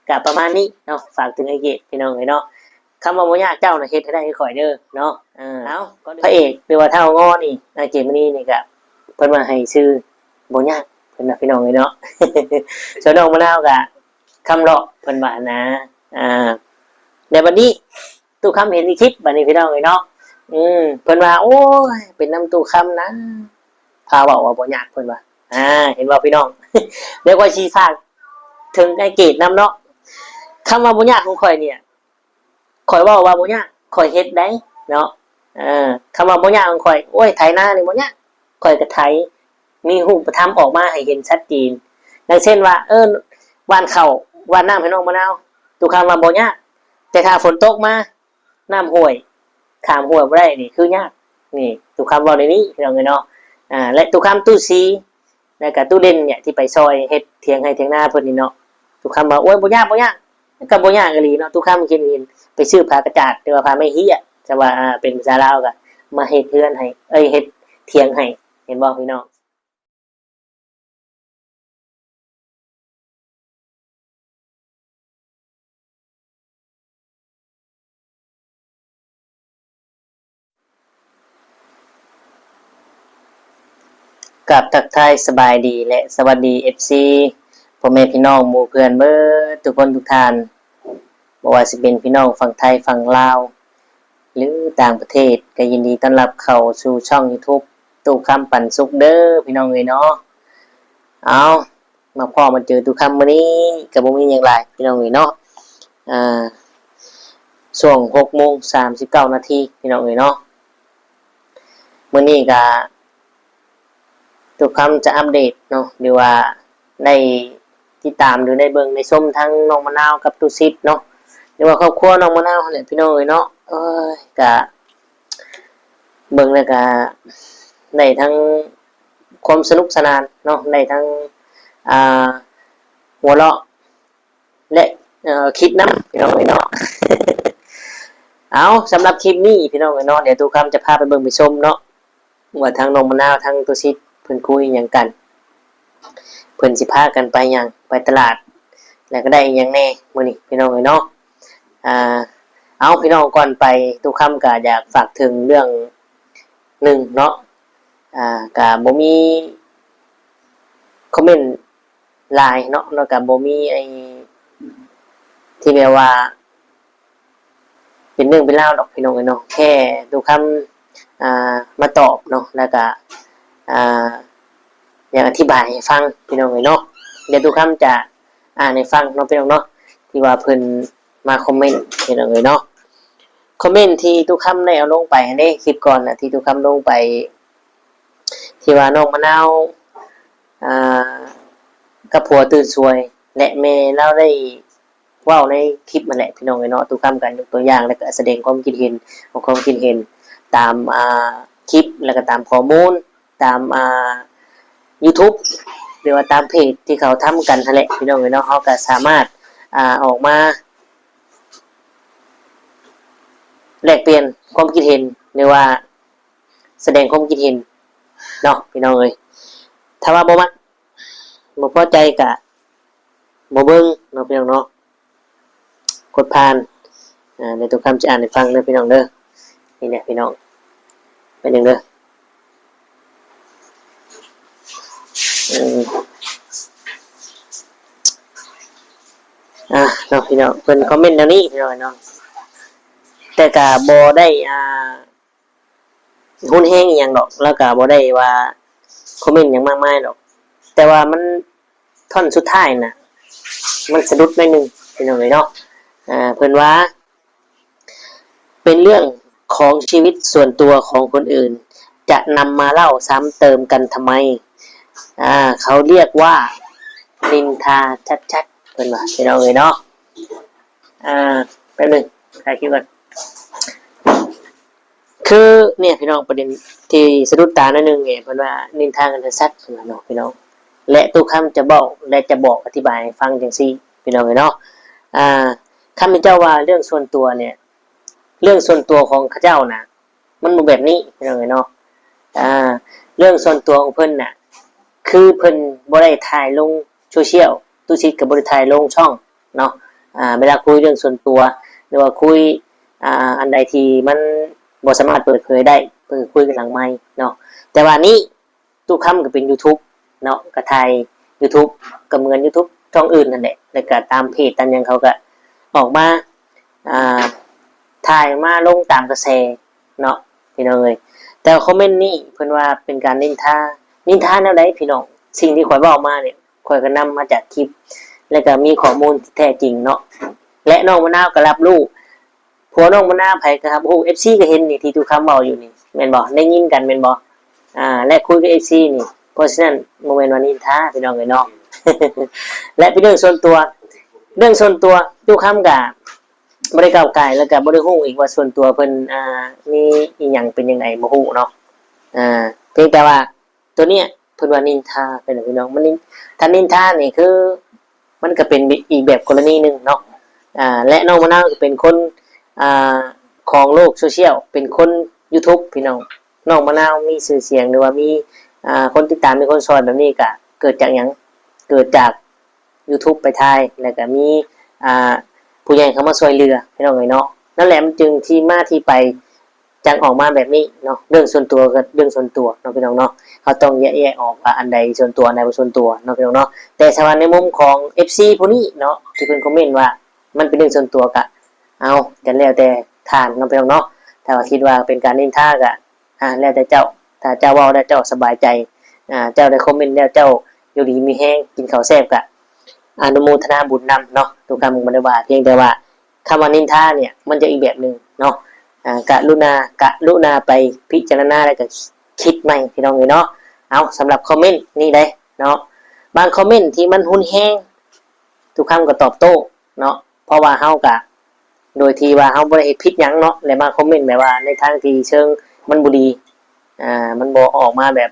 ກະປະມານນີ້ເນາະ ຝາກເຖິງອ້າຍເກດ ພີ່ນ້ອງເອີຍເນາະ. ຄຳວ່າບໍ່ຍາກເຈົ້ານະເຮັດໃຫ້ໄດ້ຄືຂ້ອຍເດີເນາະ. ເອີ ເອົາ ພະເອກ ຫຼືວ່າທ້າວງໍນີ້ ອ້າຍເກດມະນີນີ້ກະ ເພິ່ນວ່າໃຫ້ຊື່ບໍ່ຍາກ ເພິ່ນວ່າ ພີ່ນ້ອງເອີຍເນາະ. ສ່ວນນ້ອງມະນາວກະຄຳເລາະ ເພິ່ນວ່ານະ. ອ່າ ແລ້ວບັດນີ້ ຕູ້ຄຳເຫັນໃນຄລິບບັດນີ້ ພີ່ນ້ອງເອີຍເນາະ. ອືມ ເພິ່ນວ່າ ໂອ້ຍ ເປັນນຳຕູ້ຄຳນະ ພາເວົ້າວ່າບໍ່ຍາກ ເພິ່ນວ່າ. ອ່າ ເຫັນບໍ່ພີ່ນ້ອງ? ດຽວຂ້ອຍຊິຝາກເຖິງອ້າຍເກດນຳເນາະ. ຄຳວ່າບໍ່ຍາກຂອງຂ້ອຍນີ້ ຂ້ອຍເວົ້າວ່າບໍ່ຍາກ ຂ້ອຍເຮັດໄດ້ເນາະ. ເອີ ຄຳວ່າບໍ່ຍາກຂອງຂ້ອຍ ໂອ້ຍ ໄຖນານີ້ບໍ່ຍາກ ຂ້ອຍກໍໄຖ ມີຮູບປະທຳອອກມາໃຫ້ເຫັນຊັດເຈນ. ຢ່າງເຊັ່ນວ່າ ເອີ ຫວ່ານເຂົ້າ ຫວ່ານນ້ຳໃຫ້ນ້ອງມະນາວ ຕູ້ຄຳວ່າບໍ່ຍາກ ແຕ່ຖ້າຝົນຕົກມາ ນ້ຳຫ້ວຍ ຂ້າມຫ້ວຍບໍ່ໄດ້ນີ້ຄືຍາກ. ນີ້ ຕູ້ຄຳເວົ້າໃນນີ້ ພີ່ນ້ອງເອີຍເນາະ. ອ່າ ແລະ ຕູ້ຄຳ ຕູ້ຊີ ແລ້ວກະຕູ້ເດັ່ນເນຍ ທີ່ໄປຊ່ອຍເຮັດຖຽງໄຮ່ຖຽງນາເພິ່ນນີ້ເນາະ ຕູ້ຄຳວ່າ ໂອ້ຍ ບໍ່ຍາກ ບໍ່ຍາກ. ກໍບໍ່ຍາກອີ່ຫຼີເນາະ ຕູ້ຄຳຄິດເຫັນ ໄປຊື້ຜ້າກະຈາດ ຫຼືວ່າຜ້າໄມ້ເຮ້ຍ ຈະວ່າ ອ່າ ເປັນພາສາລາວກໍມາເຮັດເຮືອນໃຫ້ ເອີຍ ເຮັດຖຽງໃຫ້ ເຫັນບໍ່ພີ່ນ້ອງ? ກາບທັກທາຍສະບາຍດີ ແລະ ສະຫວັດດີ ເອັຟຊີ ພໍ່ແມ່ພີ່ນ້ອງໝູ່ເພື່ອນເບິດທຸກຄົນທຸກທ່ານ, ບໍ່ວ່າຊິເປັນພີ່ນ້ອງຝັ່ງໄທ, ຝັ່ງລາວ ຫຼື ຕ່າງປະເທດ ກໍຍິນດີຕ້ອນຮັບເຂົ້າສູ່ຊ່ອງຢູທູບ ຕູ້ຄຳປັນສຸກເດີ ພີ່ນ້ອງເອີຍເນາະ. ເອົາ ມາພໍ້ມາເຈີຕູ້ຄຳມື້ນີ້ ກໍບໍ່ມີຫຍັງຫຼາຍ ພີ່ນ້ອງເອີຍເນາະ. ອ່າ ຊ່ວງຫົກໂມງສາມສິບເກົ້ານາທີ ພີ່ນ້ອງເອີຍເນາະ. ມື້ນີ້ກໍ ຕູ້ຄຳຈະອັບເດດເນາະ ຫຼືວ່າໄດ້ຕິດຕາມ ຫຼືໄດ້ເບິ່ງໄດ້ຊົມທາງນ້ອງມະນາວກັບຕູ້ສິດເນາະ ຫຼືວ່າຄອບຄົວນ້ອງມະນາວຫັ້ນແຫຼະ ພີ່ນ້ອງເອີຍເນາະ. ເອີຍ ກະເບິ່ງແລ້ວກະໄດ້ທັງຄວາມສະໜຸກສະໜານເນາະ ໄດ້ທັງ ອ່າ ຫົວເລາະ ແລະ ເອີ ຄິດນຳ ພີ່ນ້ອງເອີຍເນາະ. ເອົາ ສຳລັບຄລິບນີ້ ພີ່ນ້ອງເອີຍເນາະ ດຽວຕູ້ຄຳຈະພາໄປເບິ່ງໄປຊົມເນາະ ວ່າທາງນ້ອງມະນາວ ທາງຕູ້ສິດ ເພິ່ນຄຸຍຫຍັງກັນ ເພິ່ນຊິພາກັນໄປຫຍັງ ໄປຕະຫຼາດ ແລ້ວກໍໄດ້ອີ່ຫຍັງແດ່ມື້ນີ້ ພີ່ນ້ອງເອີຍເນາະ. ອ່າ ເອົາ ພີ່ນ້ອງ ກ່ອນໄປ ຕູ້ຄຳກໍຢາກຝາກເຖິງເລື່ອງໜຶ່ງເນາະ. ອ່າ ກໍບໍ່ມີຄອມເມັນ ຫຼາຍເນາະ ແລ້ວກໍບໍ່ມີໄອ້ທີ່ແບບວ່າເປັນເລື່ອງເປັນລາວດອກ ພີ່ນ້ອງເອີຍເນາະ ແຄ່ຕູ້ຄຳ ອ່າ ມາຕອບເນາະ ແລ້ວກໍ ອ່າ ຢາກອະທິບາຍໃຫ້ຟັງ ພີ່ນ້ອງເອີຍເນາະ. ດຽວຕູ້ຄຳຈະອ່ານໃຫ້ຟັງເນາະ ພີ່ນ້ອງເນາະ ທີ່ວ່າເພິ່ນມາຄອມເມັນ ພີ່ນ້ອງເອີຍເນາະ. ຄອມເມັນທີ່ຕູ້ຄຳໄດ້ເອົາລົງໄປຫັ້ນເດ້ ຄລິບກ່ອນນະ ທີ່ຕູ້ຄຳລົງໄປ ທີ່ວ່ານ້ອງມະນາວ ອ່າ ກັບຜົວຕື່ນສວຍ ແລະ ແມ່ລາວໄດ້ເວົ້າໃນຄລິບຫັ້ນແຫຼະ ພີ່ນ້ອງເອີຍເນາະ. ຕູ້ຄຳກໍຍົກຕົວຢ່າງ ແລະ ກໍສະແດງຄວາມຄິດເຫັນ ອອກຄວາມຄິດເຫັນຕາມ ອ່າ ຄລິບ ແລະ ກໍຕາມຂໍ້ມູນ ຕາມ ອ່າ ຢູທູບ ຫຼືວ່າຕາມເພຈທີ່ເຂົາທຳກັນຫັ້ນແຫຼະ ພີ່ນ້ອງເອີຍເນາະ. ເຮົາກໍສາມາດ ອ່າ ອອກມາແລກປ່ຽນຄວາມຄິດເຫັນ ຫຼືວ່າ ສະແດງຄວາມຄິດເຫັນເນາະ ພີ່ນ້ອງເອີຍ. ຖ້າວ່າບໍ່ມັກ ບໍ່ພໍໃຈກະບໍ່ເບິ່ງເນາະ ພີ່ນ້ອງເນາະ ກົດຜ່ານ. ອ່າ ດຽວຕູ້ຄຳຈະອ່ານໃຫ້ຟັງເດີ ພີ່ນ້ອງເດີ. ນີ້ແຫຼະ ພີ່ນ້ອງ ແປັບໜຶ່ງເດີ. ເອີ ອ່າ ເນາະ ພີ່ນ້ອງ ເພິ່ນຄອມເມັນແນວນີ້ ພີ່ນ້ອງເນາະ ແຕ່ກະບໍ່ໄດ້ ອ່າ ຮຸນແຮງອີ່ຫຍັງດອກ ແລ້ວກໍບໍ່ໄດ້ວ່າຄອມເມັນຫຍັງມາກມາຍດອກ ແຕ່ວ່າມັນ ທ່ອນສຸດທ້າຍນະ ມັນສະດຸດໜ້ອຍໜຶ່ງ ພີ່ນ້ອງເອີຍເນາະ. ອ່າ ເພິ່ນວ່າ ເປັນເລື່ອງຂອງຊີວິດສ່ວນຕົວຂອງຄົນອື່ນ ຈະນຳມາເລົ່າຊ້ຳເຕີມກັນທຳໄມ? ອ່າ ເຂົາລຽກວ່ານິນທາຊັດໆ ເພິ່ນວ່າ ພີ່ນ້ອງເອີຍເນາະ. ອ່າ ແປັບໜຶ່ງ ຖ່າຍຄລິບກ່ອນ. ຄື ເນຍ ພີ່ນ້ອງ ປະເດັນທີ່ສະດຸດຕາໜ້ອຍໜຶ່ງເນຍ ເພິ່ນວ່ານິນທາກັນຊັດໆ ເພິ່ນວ່າເນາະ ພີ່ນ້ອງ. ແລະ ຕູ້ຄຳຈະເວົ້າ ແລະ ຈະບອກອະທິບາຍໃຫ້ຟັງຈັ່ງຊີ້ ພີ່ນ້ອງເອີຍເນາະ. ອ່າ ຄຳທີ່ເຈົ້າວ່າເລື່ອງສ່ວນຕົວເນຍ ເລື່ອງສ່ວນຕົວຂອງເຂົາເຈົ້ານະ ມັນບໍ່ແບບນີ້ ພີ່ນ້ອງເອີຍເນາະ. ອ່າ ເລື່ອງສ່ວນຕົວຂອງເພິ່ນນະ ຄືເພິ່ນບໍ່ໄດ້ຖ່າຍລົງໂຊຊຽວ ຕູ້ສິດກໍບໍ່ໄດ້ຖ່າຍລົງຊ່ອງເນາະ. ອ່າ ເວລາຄຸຍເລື່ອງສ່ວນຕົວ ຫຼືວ່າຄຸຍ ອ່າ ອັນໃດທີ່ມັນບໍ່ສາມາດເປີດເຜີຍໄດ້ ເພິ່ນກໍຄຸຍກັນຫຼັງໄມເນາະ. ແຕ່ວ່ານີ້ ຕູ້ຄຳກໍເປັນຢູທູບເນາະ ກໍຖ່າຍຢູທູບ ກໍເໝືອນຢູທູບຊ່ອງອື່ນນັ້ນແຫຼະ ແລ້ວກໍຕາມເພຈຕາມຫຍັງເຂົາກໍອອກມາ ອ່າ ຖ່າຍມາລົງຕາມກະແສເນາະ ພີ່ນ້ອງເອີຍ. ແຕ່ວ່າຄອມເມັນນີ້ເພິ່ນວ່າເປັນການນິນທາ ນິນທາແນວໃດພີ່ນ້ອງ? ສິ່ງທີ່ຂ້ອຍເວົ້າມານີ້ ຂ້ອຍກໍນຳມາຈາກຄລິບ ແລ້ວກໍມີຂໍ້ມູນທີ່ແທ້ຈິງເນາະ ແລະ ນ້ອງມະນາວກໍຮັບຮູ້ ຜົວນ້ອງມະນາວໃຜກໍຮັບຮູ້ ເອັຟຊີກໍເຫັນນີ້ທີ່ຕູ້ຄຳເວົ້າຢູ່ນີ້ແມ່ນບໍ່? ໄດ້ຍິນກັນແມ່ນບໍ່? ອ່າ ແລະ ຄຸຍກັບເອັຟຊີນີ້ ເພາະສະນັ້ນບໍ່ແມ່ນວ່ານິນທາພີ່ນ້ອງເອີຍເນາະ. ແລະ ເປັນເລື່ອງສ່ວນຕົວ ເລື່ອງສ່ວນຕົວ ຕູ້ຄຳກໍບໍ່ໄດ້ກ້າວກ່າຍ ແລ້ວກໍບໍ່ໄດ້ຮູ້ອີກວ່າສ່ວນຕົວເພິ່ນ ອ່າ ມີອີ່ຫຍັງເປັນຈັ່ງໃດບໍ່ຮູ້ເນາະ. ອ່າ ພຽງແຕ່ວ່າ ຕົວເນີ້ຍເພິ່ນວ່ານິນທາ ເພິ່ນວ່າ ພີ່ນ້ອງ ມັນນິນ ຖ້ານິນທານີ້ຄື ມັນກໍເປັນອີກແບບກໍລະນີໜຶ່ງເນາະ. ອ່າ ແລະ ນ້ອງມະນາວກໍເປັນຄົນ ອ່າ ຂອງໂລກໂຊຊຽວ ເປັນຄົນຢູທູບ ພີ່ນ້ອງ. ນ້ອງມະນາວມີຊື່ສຽງ ຫຼືວ່າມີ ອ່າ ຄົນຕິດຕາມ ມີຄົນຊ່ອຍແບບນີ້ ກະເກີດຈາກຫຍັງ? ເກີດຈາກຢູທູບໄປຖ່າຍ ແລ້ວກະມີ ອ່າ ຜູ້ໃຫຍ່ເຂົ້າມາຊ່ວຍເຫຼືອ ພີ່ນ້ອງເອີຍເນາະ. ນັ້ນແຫຼະ ມັນຈຶ່ງທີ່ມາທີ່ໄປ ຈັ່ງອອກມາແບບນີ້ເນາະ. ເລື່ອງສ່ວນຕົວກໍເລື່ອງສ່ວນຕົວເນາະ ພີ່ນ້ອງເນາະ. ເຮົາຕ້ອງແຍກ ແຍກອອກວ່າອັນໃດສ່ວນຕົວ ອັນໃດບໍ່ສ່ວນຕົວເນາະ ພີ່ນ້ອງເນາະ. ແຕ່ສຳລັບໃນມຸມຂອງເອັຟຊີຜູ້ນີ້ເນາະ ທີ່ເພິ່ນຄອມເມັນວ່າມັນເປັນເລື່ອງສ່ວນຕົວ ກະເອົາ ກະແລ້ວແຕ່ທ່ານເນາະ ພີ່ນ້ອງເນາະ. ຖ້າວ່າຄິດວ່າເປັນການນິນທາ ກະ ອ່າ ແລ້ວແຕ່ເຈົ້າ. ຖ້າເຈົ້າເວົ້າແລ້ວເຈົ້າສະບາຍໃຈ ອ່າ ເຈົ້າໄດ້ຄອມເມັນແລ້ວເຈົ້າຢູ່ດີມີແຮງ ກິນເຂົ້າແຊບ ກະອະນຸໂມທະນາບຸນນຳເນາະ. ຕູ້ຄຳບໍ່ໄດ້ວ່າ ພຽງແຕ່ວ່າ ຄຳວ່ານິນທາເນ່ຍ ມັນຈະອີກແບບໜຶ່ງເນາະ. ອ່າ ກະລຸນາ ກະລຸນາໄປພິຈາລະນາ ແລ້ວກະຄິດໃໝ່ ພີ່ນ້ອງເອີຍເນາະ. ເອົາ ສຳລັບຄອມເມັນນີ້ເດ້ເນາະ ບາງຄອມເມັນທີ່ມັນຮຸນແຮງ ຕູ້ຄຳກໍຕອບໂຕ້ເນາະ ເພາະວ່າເຮົາກະ ໂດຍທີ່ວ່າເຮົາບໍ່ໄດ້ເຮັດຜິດຫຍັງເນາະ ແລະ ມາຄອມເມັນແບບວ່າໃນທາງທີ່ເຊີງມັນບໍ່ດີ ອ່າ ມັນບໍ່ອອກມາແບບ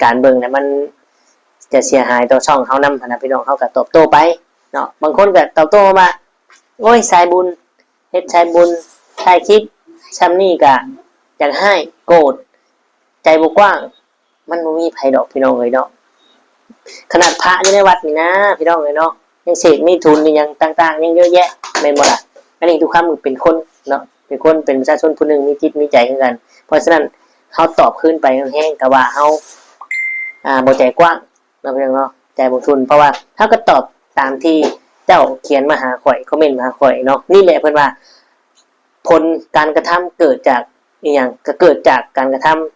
ການເບິ່ງ ແລະ ມັນຈະເສຍຫາຍຕໍ່ຊ່ອງເຮົານຳຫັ້ນນະ ພີ່ນ້ອງ. ເຮົາກະຕອບໂຕ້ໄປເນາະ. ບາງຄົນກະຕອບໂຕ້ມາວ່າ ໂອ້ຍ ສາຍບຸນ ເຮັດສາຍບຸນ ຖ່າຍຄລິບຊ່ຳນີ້ກະຢາກຮ້າຍ ໂກດ ໃຈບໍ່ກວ້າງ. ມັນບໍ່ມີໃຜດອກ ພີ່ນ້ອງເອີຍເນາະ. ຂະໜາດພະຢູ່ໃນວັດນີ້ນະ ພີ່ນ້ອງເອີຍເນາະ ຍັງເສບມີທຸນອີ່ຫຍັງຕ່າງໆ ຍັງເຍອະແຍະ ແມ່ນບໍ່ລະ? ອັນນີ້ທຸກຄຳເປັນຄົນເນາະ ເປັນຄົນ ເປັນປະຊາຊົນຜູ້ໜຶ່ງ ມີຈິດມີໃຈຄືກັນ. ເພາະສະນັ້ນ ເຮົາຕອບຄືນໄປແຮງໆ ກໍວ່າເຮົາ ອ່າ ບໍ່ໃຈກວ້າງ ເນາະ ພີ່ນ້ອງເນາະ ໃຈບໍ່ທຸ່ນ. ເພາະວ່າເຮົາກໍຕອບຕາມທີ່ເຈົ້າຂຽນມາຫາຂ້ອຍ ຄອມເມັນມາຫາຂ້ອຍເນາະ. ນີ້ແຫຼະເພິ່ນວ່າ ຜົນການກະທຳເກີດຈາກອີ່ຫຍັງ? ກໍເກີດຈາກການກະທຳ.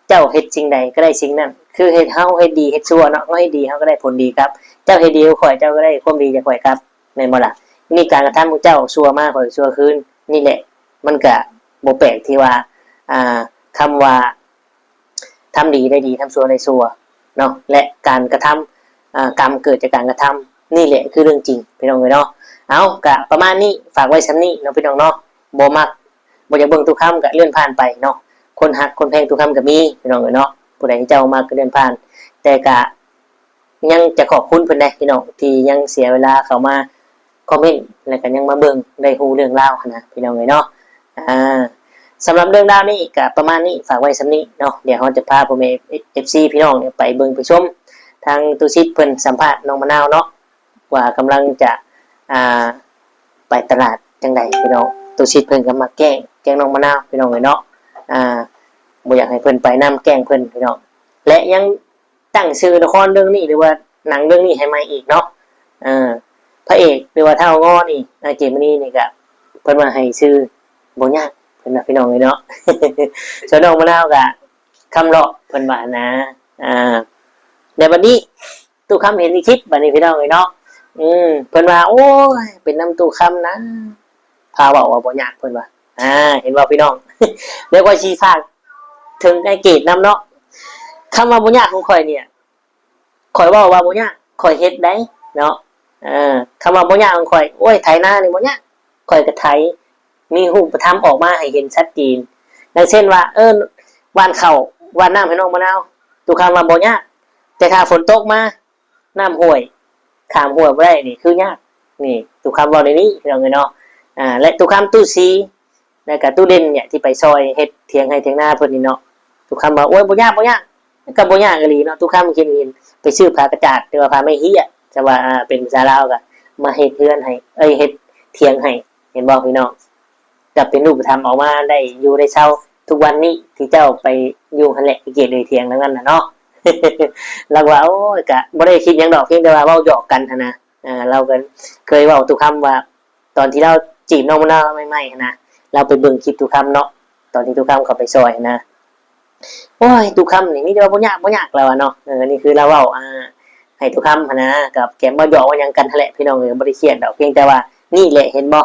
ເຈົ້າເຮັດສິ່ງໃດກໍໄດ້ສິ່ງນັ້ນ. ຄືເຮັດ ເຮົາເຮັດດີເຮັດຊົ່ວເນາະ ເຮົາເຮັດດີເຮົາກໍໄດ້ຜົນດີກັບ. ເຈົ້າເຮັດດີກັບຂ້ອຍ ເຈົ້າກໍໄດ້ຄວາມດີຈາກຂ້ອຍກັບ ແມ່ນບໍ່ລະ? ນີ້ການກະທຳຂອງເຈົ້າຊົ່ວມາ ຂ້ອຍກໍຊົ່ວຄືນ. ນີ້ແຫຼະ ມັນກະບໍ່ແປກທີ່ວ່າ ອ່າ ຄຳວ່າ ທຳດີໄດ້ດີ ທຳຊົ່ວໄດ້ຊົ່ວເນາະ ແລະ ການກະທຳ ອ່າ ກຳເກີດຈາກການກະທຳ. ນີ້ແຫຼະຄືເລື່ອງຈິງ ພີ່ນ້ອງເອີຍເນາະ. ເອົາ ກະປະມານນີ້ ຝາກໄວ້ຊ່ຳນີ້ເນາະ ພີ່ນ້ອງເນາະ. ບໍ່ມັກ ບໍ່ຢາກເບິ່ງຕູ້ຄຳກະເລື່ອນຜ່ານໄປເນາະ. ຄົນຮັກຄົນແພງຕູ້ຄຳກະມີ ພີ່ນ້ອງເອີຍເນາະ. ຜູ້ໃດທີ່ເຈົ້າມັກກະເລື່ອນຜ່ານ ແຕ່ກະ ຍັງຈະຂອບຄຸນເພິ່ນເດ້ ພີ່ນ້ອງ ທີ່ຍັງເສຍເວລາເຂົ້າມາຄອມເມັນ ແລ້ວກໍຍັງມາເບິ່ງ ໄດ້ຮູ້ເລື່ອງລາວຫັ້ນນະ ພີ່ນ້ອງເອີຍເນາະ. ອ່າ ສຳລັບເລື່ອງລາວນີ້ກໍປະມານນີ້ ຝາກໄວ້ຊ່ຳນີ້ເນາະ. ດຽວເຮົາຈະພາພໍ່ແມ່ ເອັຟຊີ ພີ່ນ້ອງໄປເບິ່ງໄປຊົມທາງຕຸສິດເພິ່ນສຳພາດນ້ອງມະນາວເນາະ ວ່າກຳລັງຈະ ອ່າ ໄປຕະຫຼາດຈັ່ງໃດ ພີ່ນ້ອງ. ຕຸສິດເພິ່ນກໍມັກແກ້ງ ແກ້ງນ້ອງມະນາວ ພີ່ນ້ອງເອີຍເນາະ. ອ່າ ບໍ່ຢາກໃຫ້ເພິ່ນໄປນຳ ແກ້ງເພິ່ນ ພີ່ນ້ອງ. ແລະ ຍັງ ຕັ້ງຊື່ລະຄອນເລື່ອງນີ້ ຫຼືວ່າໜັງເລື່ອງນີ້ໃຫ້ໃໝ່ອີກເນາະ. ເອີ ພະເອກ ຫຼືວ່າທ້າວງໍນີ້ ນາງເກມມະນີນີ້ກະ ເພິ່ນວ່າໃຫ້ຊື່ບໍ່ຍາກ ເພິ່ນວ່າ ພີ່ນ້ອງເອີຍເນາະ. ສ່ວນນ້ອງມະນາວກະຄຳເລາະ ເພິ່ນວ່ານະ. ອ່າ ແຕ່ບັດນີ້ ຕູ້ຄຳເຫັນໃນຄລິບບັດນີ້ ພີ່ນ້ອງເອີຍເນາະ. ອືມ ເພິ່ນວ່າ ໂອ້ຍ ເປັນນຳຕູ້ຄຳນະ ພາເວົ້າວ່າບໍ່ຍາກ ເພິ່ນວ່າ. ອ່າ ເຫັນບໍ່ ພີ່ນ້ອງ? ດຽວຂ້ອຍຊິຝາກເຖິງອ້າຍເກດນຳເນາະ. ຄຳວ່າບໍ່ຍາກຂອງຂ້ອຍນີ້ ຂ້ອຍເວົ້າວ່າບໍ່ຍາກ ຂ້ອຍເຮັດໄດ້ເນາະ. ເອີ ຄຳວ່າບໍ່ຍາກຂອງຂ້ອຍ ໂອ້ຍ ໄຖນານີ້ບໍ່ຍາກ ຂ້ອຍກໍໄຖ ມີຮູບປະທຳອອກມາໃຫ້ເຫັນຊັດເຈນ. ຢ່າງເຊັ່ນວ່າ ເອີ ຫວ່ານເຂົ້າ ຫວ່ານນ້ຳໃຫ້ນ້ອງມະນາວ ຕູ້ຄຳວ່າບໍ່ຍາກ ແຕ່ຖ້າຝົນຕົກມາ ນ້ຳຫ້ວຍ ຂ້າມຫ້ວຍບໍ່ໄດ້ນີ້ຄືຍາກ. ນີ້ ຕູ້ຄຳເວົ້າໃນນີ້ ພີ່ນ້ອງເອີຍເນາະ. ອ່າ ແລະ ຕູ້ຄຳ ຕູ້ສີ ແລ້ວກະຕູ້ເດັ່ນເນຍ ທີ່ໄປຊ່ອຍເຮັດຖຽງໄຮ່ຖຽງນາເພິ່ນນີ້ເນາະ. ຕູ້ຄຳວ່າ ໂອ້ຍ ບໍ່ຍາກ ບໍ່ຍາກ. ກໍບໍ່ຍາກອີ່ຫຼີເນາະ. ຕູ້ຄຳຄິດເຫັນ ໄປຊື້ຜ້າກະຈາດ ຫຼືວ່າຜ້າໄມ້ເຮຍ ຈະວ່າ ອ່າ ເປັນພາສາລາວກໍມາເຮັດເຮືອນໃຫ້ ເອີຍ ເຮັດ ຖຽງໃຫ້ ເຫັນບໍ່ພີ່ນ້ອງ? ກໍເປັນຮູບປະທຳອອກມາໄດ້ຢູ່ໄດ້ເຊົາທຸກວັນນີ້ ທີ່ເຈົ້າໄປຢູ່ຫັ້ນແຫຼະ ໄອ້ເກດເອີຍ ຖຽງຫຼັງນັ້ນນະເນາະ. ລາວວ່າ ໂອ້ຍ ກະບໍ່ໄດ້ຄິດຫຍັງດອກ ພຽງແຕ່ວ່າເວົ້າຫຍອກກັນຫັ້ນນະ. ເອີ ລາວກໍເຄີຍເວົ້າຕຸຄຳວ່າ ຕອນທີ່ລາວຈີບນ້ອງມະນາວໃໝ່ໆຫັ້ນນະ ລາວໄປເບິ່ງຄລິບຕຸຄຳເນາະ ຕອນທີ່ຕຸຄຳເຂົ້າໄປຊ່ອຍຫັ້ນນະ. ໂອ້ຍ ຕຸຄຳນີ້ມີແຕ່ວ່າບໍ່ຍາກ ບໍ່ຍາກ ລາວວ່າເນາະ. ເອີ ນີ້ຄືລາວເວົ້າ ອ່າ ໃຫ້ຕຸຄຳຫັ້ນນະ ກັບແກມເວົ້າຫຍອກເວົ້າຫຍັງກັນຫັ້ນແຫຼະ ພີ່ນ້ອງເອີຍ ບໍ່ໄດ້ຄຽດດອກ ພຽງແຕ່ວ່ານີ້ແຫຼະ ເຫັນບໍ່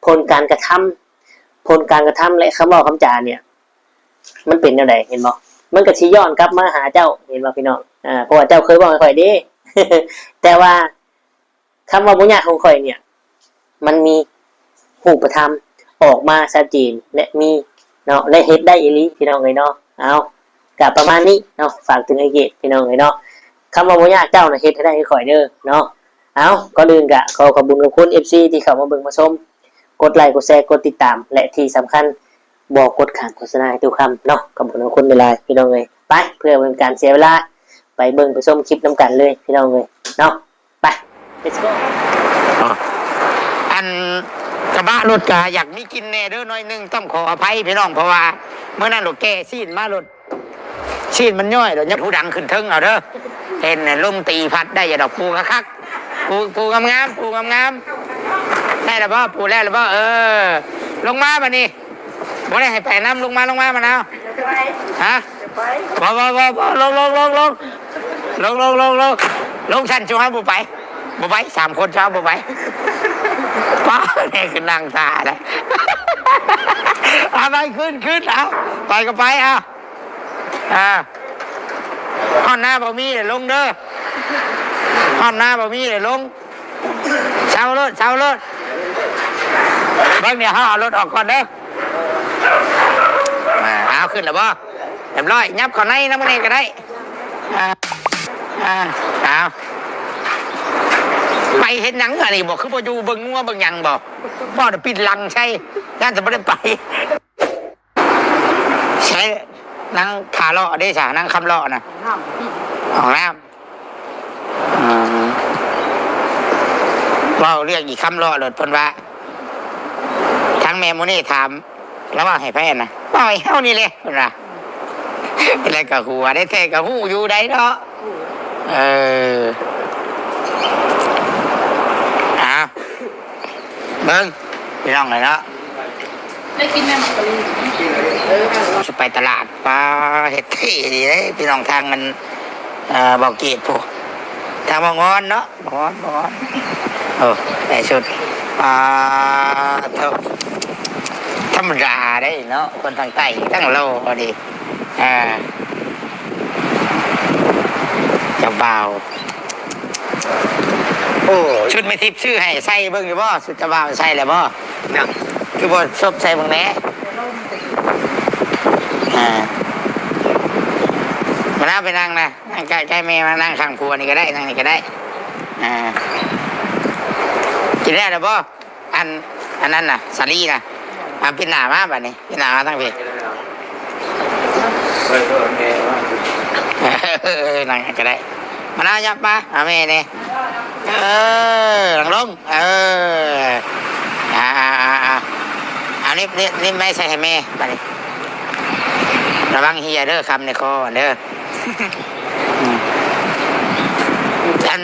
ຜົນການກະທຳ ຜົນການກະທຳ ແລະ ຄຳເວົ້າຄຳຈານີ້ ມັນເປັນແນວໃດ ເຫັນບໍ່? ມັນກໍຊິຍ້ອນກັບມາຫາເຈົ້າ ເຫັນບໍ່ພີ່ນ້ອງ? ອາ ເພາະວ່າເຈົ້າເຄີຍເວົ້າໃຫ້ຂ້ອຍເດ້ ແຕ່ວ່າຄຳເວົ້າບໍ່ຍາກຂອງຂ້ອຍນີ້ ມັນມີຮູບປະທຳອອກມາຊັດເຈນ ແລະ ມີເນາະ ແລະ ເຮັດໄດ້ອີ່ຫຼີ ພີ່ນ້ອງເອີຍເນາະ. ເອົາ ກະປະມານນີ້ເນາະ ຝາກເຕືອນໄອ້ເກດ ພີ່ນ້ອງເອີຍເນາະ. ຄຳເວົ້າບໍ່ຍາກ ເຈົ້ານະເຮັດໃຫ້ໄດ້ຄືຂ້ອຍເດີເນາະ. ເອົາ ກ່ອນອື່ນກະຂໍຂອບຄຸນຂອບຄຸນ ເອັຟຊີ ທີ່ເຂົ້າມາເບິ່ງມາຊົມ ກົດໄລ ກົດແຊ ກົດຕິດຕາມ ແລະ ທີ່ສຳຄັນ ບໍ່ກົດຂ້າມໂຄສະນາໃຫ້ຕຸຄຳເນາະ. ຂອບຄຸນຂອບຄຸນຫຼາຍໆ ພີ່ນ້ອງເອີຍ. ໄປ ເພື່ອບໍ່ເປັນການເສຍເວລາ ໄປເບິ່ງໄປຊົມຄລິບນຳກັນເລີຍ ພີ່ນ້ອງເອີຍເນາະ. ໄປ let's go. ອັນກະບະລົດກະຢາກມີກິ່ນແດ່ເດີໜ້ອຍໜຶ່ງ ຕ້ອງຂໍອະໄພພີ່ນ້ອງ ເພາະວ່າມື້ນັ້ນໂລດແກ່ຊີ້ນມາໂລດ ຊີ້ນມັນຍ້ອຍໂລດ ຍັງຜູ້ດັງຂຶ້ນເທິງເອົາເດີ. ເຫັນລົມຕີພັດໄດ້ຢູ່ດອກ ປູຄັກໆ ປູ ປູງາມໆ ປູງາມໆ. ໄດ້ແລ້ວບໍ່? ປູແລ້ວແລ້ວບໍ່? ເອີ ລົງມາບັດນີ້ ບໍ່ໄດ້ໃຫ້ໄປນຳ ລົງມາ ລົງມາ ມະນາວ. ຮະ? ບໍ່ ບໍ່ ບໍ່ ບໍ່ ລົງ ລົງ ລົງ ລົງ ລົງ ລົງ ລົງ ລົງ ລົງ ຊັ້ນຊຸມເຮົາບໍ່ໄປ ບໍ່ໄປ ສາມຄົນເຮົາບໍ່ໄປ. ປ້າ ແມ່ຄືນັ່ງທ່າແຫຼະ. ເອົາໄປ ຂຶ້ນ ຂຶ້ນ ເອົາ ໄປກໍໄປ ເອົາ ອ່າ ຮອດໜ້າບໍ່ມີແລ້ວລົງເດີ ຮອດໜ້າບໍ່ມີແລ້ວລົງ. ເຊົາໂລດ ເຊົາໂລດ ເບິ່ງ ດຽວເຮົາເອົາລົດອອກກ່ອນເດີ. ອ່າ ເອົາ ຂຶ້ນແລ້ວບໍ່? ຮຽບຮ້ອຍ ຫຍັບເຂົ້າໃນນຳມື້ນີ້ກໍໄດ້. ອ່າ ອ່າ ເອົາ ໄປເຮັດຫຍັງອັນນີ້ບໍ່? ຄືບໍ່ຢູ່ເບິ່ງງົວເບິ່ງຫຍັງບໍ່? ບໍ່ໄດ້ປິດຫຼັງໃສ່ ຢ້ານຈະບໍ່ໄດ້ໄປ. ໃຊ້ນາງຂາເລາະເດ້ຊະ ນາງຄຳເລາະນະ ຫ້ອງນ້ຳ ອືມ ເວົ້າເລື່ອງອີ່ຄຳເລາະໂລດ ເພິ່ນວ່າ ທາງແມ່ໂມເນຖາມ ລາວເວົ້າໃຫ້ໃຜຫັ້ນນະ? ເວົ້າໃຫ້ເຮົານີ້ແຫຼະ ເພິ່ນວ່າ ແລ້ວກໍຫົວໄດ້ແທ້ ກໍຮູ້ຢູ່ໃດເນາະ. ເອີ ເອົາ ເບິ່ງ ພີ່ນ້ອງເອີຍເນາະ ໄດ້ກິນແມ່ໝາກກະລີ ຊິໄປຕະຫຼາດ. ປ້າ ເຮັດເທ່ດີເດ້ພີ່ນ້ອງ ທາງມັນ ເອີ ເບົາເກດພຸ້ນ ທາງບ່າວງອນເນາະ ບ່າວງອນ ບ່າວງອນ. ໂອ້ ໃສ່ຊຸດ ປ້າ ໂທ້ ທຳມະດາເດ້ເນາະ ຄົນທາງໃຕ້ ທັງຫຼໍ່ດີ. ອ່າ ເຈົ້າບ່າວ ໂອ້ ຊຸດແມ່ທິບຊື້ໃຫ້ໃສ່ເບິ່ງຢູ່ບໍ່? ຊຸດເຈົ້າບ່າວໃສ່ແລ້ວບໍ່? ຍັງ ຄືບໍ່ສົບໃສ່ເບິ່ງແດ່? ອ່າ ມານຳ ໄປນັ່ງນະ ນັ່ງໃກ້ໆແມ່ ມານັ່ງຂ້າງຜົວນີ້ກໍໄດ້ ນັ່ງນີ້ກໍໄດ້. ອ່າ ກິນແລ້ວແລ້ວບໍ່? ອັນ ອັນນັ້ນນະ ສາລີນະ ອ່າ ປິ່ນໜ້າມາບັດນີ້ ປິ່ນໜ້າມາທາງພີ້ ເອີ ນັ່ງກໍໄດ້. ມານາວ ຫຍັບມາຫາແມ່ແດ່ ເອີ ນັ່ງລົງ ເອີ ອ່າໆໆໆ ເອົາ ນີ້ ນີ້ ນີ້ໄມ້ໃສ່ໃຫ້ແມ່ບັດນີ້ ລະວັງເຮຍເດີ ຄຳໃນຄໍເດີ. ອືມ ອັນ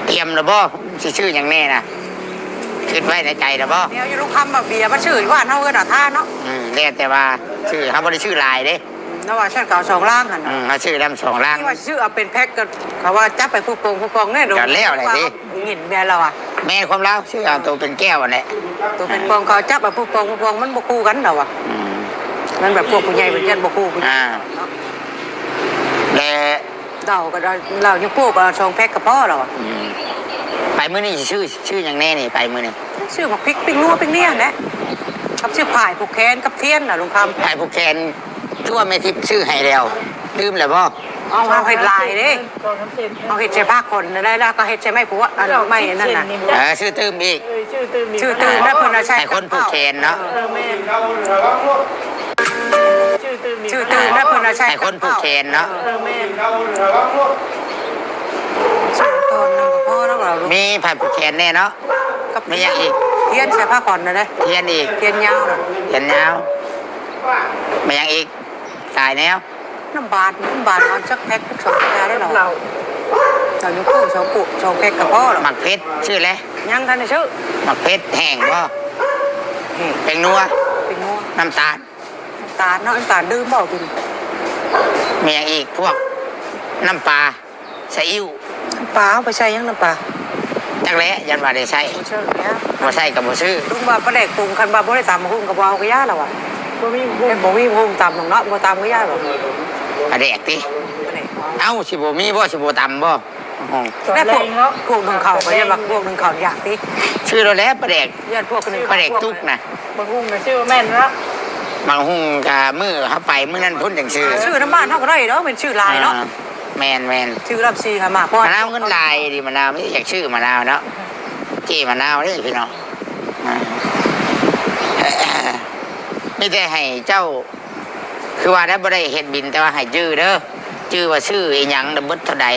ຕຽມແລ້ວບໍ່? ຊິຊື້ຫຍັງແດ່ນະ? ຄິດໄວ້ໃນໃຈແລ້ວບໍ່? ແນວຢູ່ລູກຄຳ ບັກເບຍມາຊື້ຢູ່ບ້ານເຮົາ ເຮືອນອາທາເນາະ. ອືມ ແລ້ວແຕ່ວ່າຊື້ ເຮົາບໍ່ໄດ້ຊື້ຫຼາຍເດ້. ອືມ ແລ້ວວ່າຊັ້ນກໍເອົາສອງລັງຫັ້ນນະ. ອືມ ເຮົາຊື້ນຳສອງລັງ. ທີ່ວ່າຊິຊື້ເອົາເປັນແພັກກໍ ເຂົາວ່າຈັບໄປຜູ້ໂປ່ງຜູ້ປ່ອງເດ້. ກໍແລ້ວແຫຼະເດ້. ເງິນແມ່ນລາວວ່າ ແມ່ນຄວາມລາວ ຊື້ເອົາໂຕເປັນແກ້ວຫັ້ນແຫຼະ ໂຕເປັນປ່ອງ ເຂົາຈັບເອົາຜູ້ໂປ່ງຜູ້ປ່ອງ ມັນບໍ່ຄູ່ກັນລາວວ່າ. ອືມ ມັນແບບພວກຜູ້ໃຫຍ່ເພິ່ນຍັນບໍ່ຄູ່ ອ່າ ເນາະ ແລະ ເຫຼົ້າກໍເຫຼົ້າ ເຫຼົ້າຍັງໂປ້ກໍເອົາສອງແພັກກໍພໍແລ້ວ. ອືມ ໄປມື້ນີ້ຊິຊື້ ຊື້ຫຍັງແດ່ນີ້ ໄປມື້ນີ້? ຊື້ໝາກພິກ ປີ້ງນົວ ປີ້ງເນຍແຫຼະ ກັບຊື້ຝ້າຍຜູກແຂນກັບທຽນນະ ລຸງຄຳ. ຝ້າຍຜູກແຂນ ຄືວ່າແມ່ທິບຊື້ໃຫ້ແລ້ວ ລືມແລ້ວບໍ່? ເອົາ ເຮົາເຮັດຫຼາຍເດ້ ເຮົາເຮັດໃສ່ຜ້າຂົນໄດ້ ແລ້ວກໍເຮັດໃສ່ໄມ້ຜົວ ອັນໄມ້ອັນນັ້ນນະ. ເອີ ຊື້ຕື່ມອີກ ເອີ ຊື້ຕື່ມອີກ ຊື້ຕື່ມ ແລ້ວເພິ່ນເອົາໃສ່ ໃຫ້ຄົນຜູກແຂນເນາະ. ເອີ ແມ່ນ ຊື່ຕື່ມ ຊື່ຕື່ມ ແລ້ວເພິ່ນເອົາໃສ່ ໃຫ້ຄົນຜູກແຂນເນາະ. ເອີ ແມ່ນ ມີໃຜຜູກແຂນແດ່ເນາະ? ກັບ ແມ່ນຫຍັງອີກ? ທຽນໃສ່ຜ້າຂອນນະເດ້ ທຽນອີກ ທຽນຍາວນະ ທຽນຍາວ. ແມ່ນຫຍັງອີກ? ຫຼາຍແນວ. ນ້ຳບາດ ນ້ຳບາດເອົາຈັກແພັກຈັກສອງແພັກໄດ້ດອກ ເອົາຢູ່ຄູ່ສອງຄູ່ສອງແພັກກໍພໍດອກ. ໝາກເຜັດຊື້ແລ້ວ? ຍັງທັນໄດ້ຊື້. ໝາກເຜັດແຫ້ງບໍ່? ແຫ້ງ. ແປ້ງນົວ? ແປ້ງນົວ. ນ້ຳຕານ? ນ້ຳຕານເນາະ ນ້ຳຕານດື່ມບໍ່ກິນ. ມີຫຍັງອີກ? ພວກນ້ຳປາ ຊີອິ້ວ. ນ້ຳປາເອົາໄປໃສ່ຫຍັງ ນ້ຳປາ? ຈັກແຫຼະ ຢ້ານວ່າໄດ້ໃຊ້. ບໍ່ໃຊ້ແລ້ວ ບໍ່ໃຊ້ກໍບໍ່ຊື້. ລຸງວ່າປາແດກປຸງ ຄັນວ່າບໍ່ໄດ້ຕຳບັກຫຸ່ງກໍບໍ່ເອົາກໍຢ່າລະວ່າ. ບໍ່ມີ ບໍ່ມີຫຸ່ງຕຳດອກເນາະ ບໍ່ຕຳກໍຢ່າລະ. ປາແດກຕິ? ປາແດກ. ເອົ້າ ຊິບໍ່ມີບໍ່ ຊິບໍ່ຕຳບໍ່? ອໍ ແລ້ວພວກ ພວກໜຶ່ງເຂົ້າກໍຢ່າວ່າ ພວກໜຶ່ງເຂົ້າຢາກຕິ? ຊື້ໂລດແຫຼະປາແດກ ຢ້ານພວກໜຶ່ງເຂົ້າ ປາແດກຕຸກນະ. ບັກຫຸ່ງກໍຊື້ບໍ່ແມ່ນເນາະ. ບັກຫຸ່ງກະມື້ເຮົາໄປມື້ນັ້ນພຸ້ນຈັ່ງຊື້. ຊື້ນຳບ້ານເຮົາກໍໄດ້ເນາະ ແມ່ນຊື້ຫຼາຍເນາະ. ອ່າ ແມ່ນໆ ຊື້ລຳສີ່ຫ້າໝາກ. ມະນາວເງິນຫຼາຍເດ ມະນາວ ມີແຕ່ຢາກຊື້ມະນາວເນາະ ເຈ້ມະນາວເດ້ພີ່ນ້ອງ. ອ່າ ມີແຕ່ໃຫ້ເຈົ້າ ຄືວ່າໄດ້ ບໍ່ໄດ້ເຮັດບິນ ແຕ່ວ່າໃຫ້ຈື່ເດີ ຈື່ວ່າຊື້ອີ່ຫຍັງ ແລ້ວເບິດເທົ່າໃດ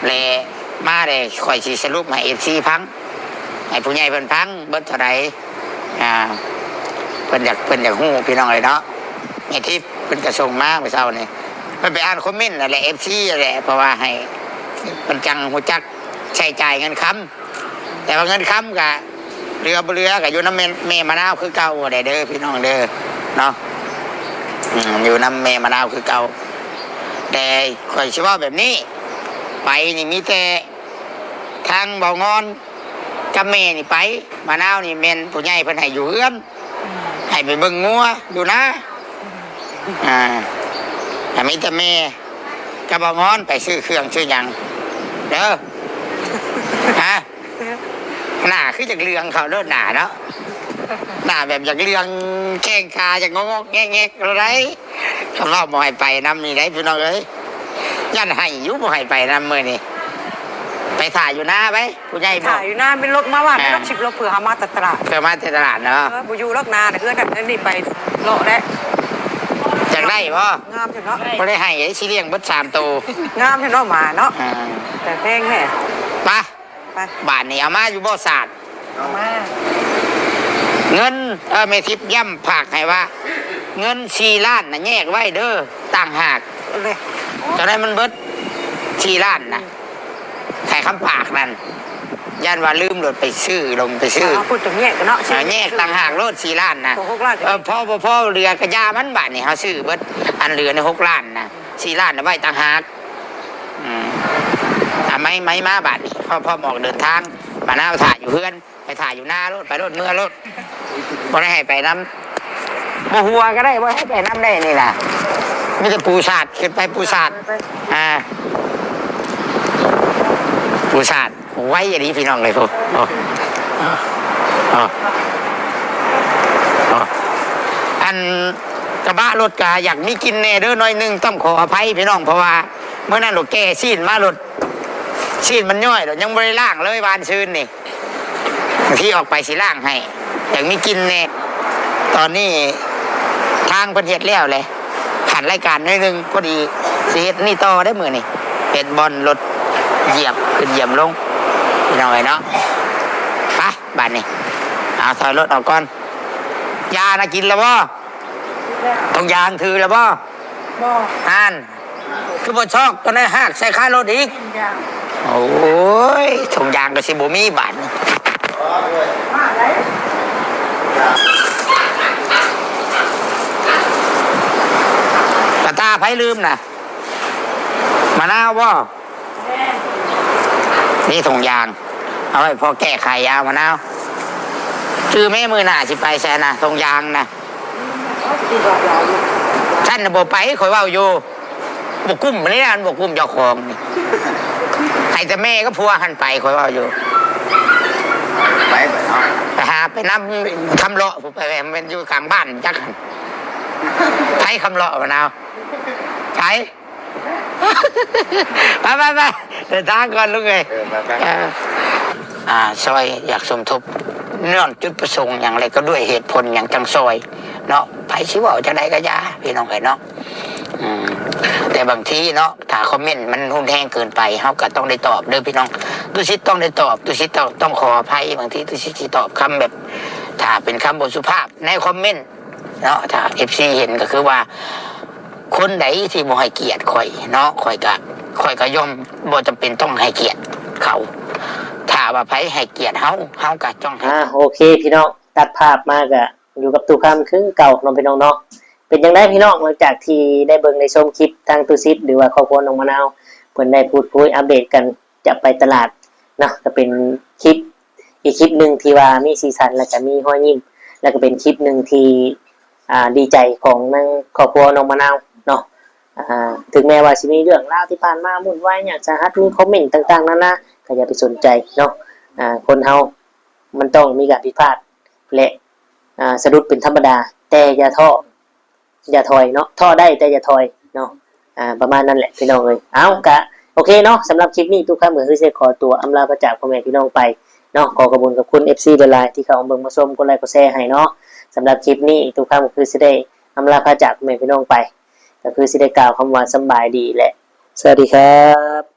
ແລະ ມາແລ້ວຂ້ອຍຊິສະຫຼຸບໃຫ້ເອັຟຊີຟັງ ໃຫ້ຜູ້ໃຫຍ່ເພິ່ນຟັງ ເບິດເທົ່າໃດ. ອ່າ ເພິ່ນຢາກ ເພິ່ນຢາກຮູ້ພີ່ນ້ອງເອີຍເນາະ. ແມ່ທິບເພິ່ນກໍສົ່ງມາມື້ເຊົ້ານີ້ ເພິ່ນໄປອ່ານຄອມເມັນນັ້ນແຫຼະ ເອັຟຊີນັ້ນແຫຼະ ເພາະວ່າໃຫ້ເພິ່ນຈັ່ງຮູ້ຈັກໃຊ້ຈ່າຍເງິນຄຳ. ແຕ່ວ່າເງິນຄຳກະເຫຼືອບໍ່ເຫຼືອກະຢູ່ນຳແມ່ ແມ່ມະນາວຄືເກົ່າແຫຼະເດີພີ່ນ້ອງເດີເນາະ. ອືມ ຢູ່ນຳແມ່ມະນາວຄືເກົ່າ. ແຕ່ຂ້ອຍຊິເວົ້າແບບນີ້ ໄປນີ້ມີແຕ່ທາງເບົາງອນກັບແມ່ນີ້ໄປ. ມະນາວນີ້ແມ່ນຜູ້ໃຫຍ່ເພິ່ນໃຫ້ຢູ່ເຮືອນ ໃຫ້ໄປເບິ່ງງົວຢູ່ນາ. ອ່າ ກະມີແຕ່ແມ່ກັບເບົາງອນໄປຊື້ເຄື່ອງຊື້ຫຍັງເດີ. ຮະ? ໜ້າຄືຢາກເຫຼືອງເຂົ້າໂລດໜ້າເນາະ ໜ້າແບບຢາກເຫຼືອງແຂ້ງຂາ ຢາກງອກໆແງກໆໂລດໃດ໋. ຄັນເວົ້າບໍ່ໃຫ້ໄປນຳນີ້ໄດ໋ພີ່ນ້ອງເອີຍ ຢ້ານໄຫ້ຢູ່ ບໍ່ໃຫ້ໄປນຳມື້ນີ້. ໄປຖ້າຢູ່ນາໄປ ຜູ້ໃຫຍ່ບອກ ຖ້າຢູ່ນາ ມີລົດມາວ່າ ອ່າ ມີລົດສິບລົດ ເພື່ອເຮົາມາແຕ່ຕະຫຼາດ ເພື່ອມາແຕ່ຕະຫຼາດເນາະ. ເອີ ບໍ່ຢູ່ດອກນາ ເຮືອນນັ້ນເຮືອນນີ້ໄປເລາະແຫຼະ. ຢາກໄດ້ບໍ່? ງາມແທ້ເນາະ ບໍ່ໄດ້ໃຫ້ ຊິລ້ຽງເບິດສາມໂຕ. ງາມແທ້ເນາະ ໝາເນາະ. ອ່າ ແຕ່ແພງແທ້. ໄປ ໄປ ບາດນີ້ເອົາມາຢູ່ບໍ່ສາດ? ເອົາມາ. ເງິນ ເອີ ແມ່ທິບຢ້ຳຝາກໃຫ້ວ່າ ເງິນສີ່ລ້ານນະແຍກໄວ້ເດີ ຕ່າງຫາກ. ເອົາເລີຍ. ຈັ່ງໃດມັນເບິດສີ່ລ້ານນະ ໃຫ້ຄຳຝາກນັ້ນ ຢ້ານວ່າລືມໂລດ ໄປຊື້ ລົງໄປຊື້. ເອົາ ພຸດ ຕ້ອງແຍກກັນເນາະ. ເອີ ແຍກຕ່າງຫາກໂລດ ສີ່ລ້ານນະ. ໂຕຫົກລ້ານ ເອີ ພໍບໍ່ພໍເຫຼືອກະຢ່າມັນ. ບາດນີ້ເຮົາຊື້ເບິດ ອັນເຫຼືອໃນຫົກລ້ານນະ ສີ່ລ້ານນະໄວ້ຕ່າງຫາກ. ອືມ ອ່າ ໄມ້ ໄມ້ມາບາດນີ້ ເຮົາພ້ອມອອກເດີນທາງ. ມະນາວຖ້າຢູ່ເຮືອນ ໄປຖ້າຢູ່ນາໂລດ ໄປໂລດ ເມືອໂລດ ບໍ່ໄດ້ໃຫ້ໄປນຳ. ບໍ່ຫົວກໍໄດ້ ບໍ່ໃຫ້ໄປນຳໄດ້ນີ້ນະ ມີແຕ່ປູສາດ ຂຶ້ນໄປປູສາດ. ອ່າ ປູສາດ ໄວອີ່ຫຼີພີ່ນ້ອງເອີຍ. ໂອ້ ໂອ້ ໂອ້ ອັນກະບະລົດກະຢາກມີກິ່ນແດ່ເດີ ໜ້ອຍໜຶ່ງ ຕ້ອງຂໍອະໄພພີ່ນ້ອງ ເພາະວ່າ ມື້ນັ້ນໂລດແກ່ຊີ້ນມາໂລດ ຊີ້ນມັນຍ້ອຍໂລດ ຍັງບໍ່ໄດ້ລ້າງເລີຍວານຊືນນີ້. ບາງທີອອກໄປຊິລ້າງໃຫ້ ຢາກມີກິ່ນແດ່. ຕອນນີ້ທາງເພິ່ນເຮັດແລ້ວແຫຼະ ຂັ້ນລາຍການໜ້ອຍໜຶ່ງ ພໍດີຊິເຮັດນີ້ຕໍ່ໄດ້ມື້ນີ້ ເຮັດບ່ອນລົດຢຽບຂຶ້ນຢຽບລົງ ພີ່ນ້ອງເອີຍເນາະ. ໄປ ບາດນີ້ ເອົາ ຖອຍລົດອອກກ່ອນ. ຢານະກິນແລ້ວບໍ່? ຖົງຢາງຖືແລ້ວບໍ່? ບໍ່. ຫັ້ນ ຄືບໍ່ຊອກຕົວໃດຫາກໃສ່ຄາລົດອີກ? ໂອ້ຍ ຖົງຢາງກໍຊິບໍ່ມີບາດນີ້. ກະຕ່າໃຜລືມນະ? ມະນາວບໍ່? ນີ້ຖົງຢາງ ເອົາໄວ້ພໍແກ້ໄຂ. ເອົາ ມະນາວ ຈື່ແມ້ ມື້ໜ້າຊິໄປໃສນະ ຖົງຢາງນະ. ຊັ້ນນະບໍ່ໄປ ຂ້ອຍເວົ້າຢູ່. ບໍ່ກຸ້ມນີ້ນະ ມັນບໍ່ກຸ້ມເຈົ້າຂອງນີ້. ໃຫ້ແຕ່ແມ່ກັບຜົວຫັ້ນໄປ ຂ້ອຍເວົ້າຢູ່. ໄປ ໄປເນາະ ໄປຫາ ໄປນຳຄຳເລາະ ຜູ້ໄປແມ່ນຢູ່ກາງບ້ານຈັກຫັ້ນ. ໃຜຄຳເລາະ ມະນາວ ໃຜ? ໄປ ໄປ ໄປ ເດີນທາງກ່ອນລຸງເອີຍ. ເອີ ໄປ ໄປ ເອີ ອ່າ ຊ່ອຍຢາກສົມທົບ ຍ້ອນຈຸດປະສົງຫຍັງ ແລະ ກໍດ້ວຍເຫດຜົນຫຍັງຈັ່ງຊ່ອຍເນາະ. ໃຜຊິເວົ້າຈັ່ງໃດກໍຢ່າ ພີ່ນ້ອງເອີຍເນາະ. ອືມ ແຕ່ບາງທີເນາະ ຖ້າຄອມເມັນມັນຮຸນແຮງເກີນໄປ ເຮົາກໍຕ້ອງໄດ້ຕອບເດີພີ່ນ້ອງ. ຕຸສິດຕ້ອງໄດ້ຕອບ, ຕຸສິດຕ້ອງ ຕ້ອງຂໍອະໄພ. ບາງທີຕຸສິດຊິຕອບຄຳແບບ ຖ້າເປັນຄຳບໍ່ສຸພາບໃນຄອມເມັນເນາະ, ຖ້າເອັຟຊີເຫັນກໍຄືວ່າ ຄົນໃດທີ່ບໍ່ໃຫ້ກຽດຂ້ອຍເນາະ ຂ້ອຍກະ ຂ້ອຍກະຍ່ອມບໍ່ຈຳເປັນຕ້ອງໃຫ້ກຽດເຂົາ. ຖ້າວ່າໃຜໃຫ້ກຽດເຮົາ ເຮົາກະຕ້ອງໃຫ້ ອ່າ ໂອເຄພີ່ນ້ອງ ຕັດພາບມາກະຢູ່ກັບຕູ້ຄຳຄືເກົ່າເນາະພີ່ນ້ອງເນາະ. ເປັນຈັ່ງໃດພີ່ນ້ອງ ຫຼັງຈາກທີ່ໄດ້ເບິ່ງໄດ້ຊົມຄລິບທາງຕູ້ສິດ ຫຼືວ່າຄອບຄົວນ້ອງມະນາວ ເພິ່ນໄດ້ພູດຄຸຍອັບເດດກັນຈາກໄປຕະຫຼາດເນາະ, ກໍເປັນຄລິບ ອີກຄລິບໜຶ່ງທີ່ວ່າມີສີສັນ ແລ້ວກໍມີຮອຍຍິ້ມ ແລ້ວກໍເປັນຄລິບໜຶ່ງທີ່ ອ່າ ດີໃຈຂອງທາງຄອບຄົວນ້ອງມະນາວເນາະ. ອ່າ ເຖິງແມ່ນວ່າຊິມີເລື່ອງລາວທີ່ຜ່ານມາວຸ່ນວາຍຫຍັງສາຫັດ ມີຄອມເມັນຕ່າງໆນານາ ກໍຢ່າໄປສົນໃຈເນາະ. ອ່າ ຄົນເຮົາມັນຕ້ອງມີການຜິດພາດ ແລະ ອ່າ ສະດຸດເປັນທຳມະດາ ແຕ່ຢ່າທໍ້ ຢ່າຖອຍເນາະ, ທໍ້ໄດ້ແຕ່ຢ່າຖອຍເນາະ. ອ່າ ປະມານນັ້ນແຫຼະພີ່ນ້ອງເອີຍ. ເອົາ ກະໂອເຄເນາະ, ສຳລັບຄລິບນີ້ຕູ້ຄຳກໍຄືຊິໄດ້ຂໍຕົວອຳລາພາຈາກພໍ່ແມ່ພີ່ນ້ອງໄປເນາະ. ຂໍຂອບຄຸນຂອບຄຸນເອັຟຊີຫຼາຍໆ ທີ່ເຂົ້າມາເບິ່ງມາຊົມ ກົດໄລກົດແຊໃຫ້ເນາະ. ສຳລັບຄລິບນີ້ຕູ້ຄຳກໍຄືຊິໄດ້ອຳລາພາຈາກພໍ່ແມ່ພີ່ນ້ອງໄປ ກໍຄືຊິໄດ້ກ່າວຄຳວ່າສຳບາຍດີ ແລະ ສະຫວັດດີຄັບ.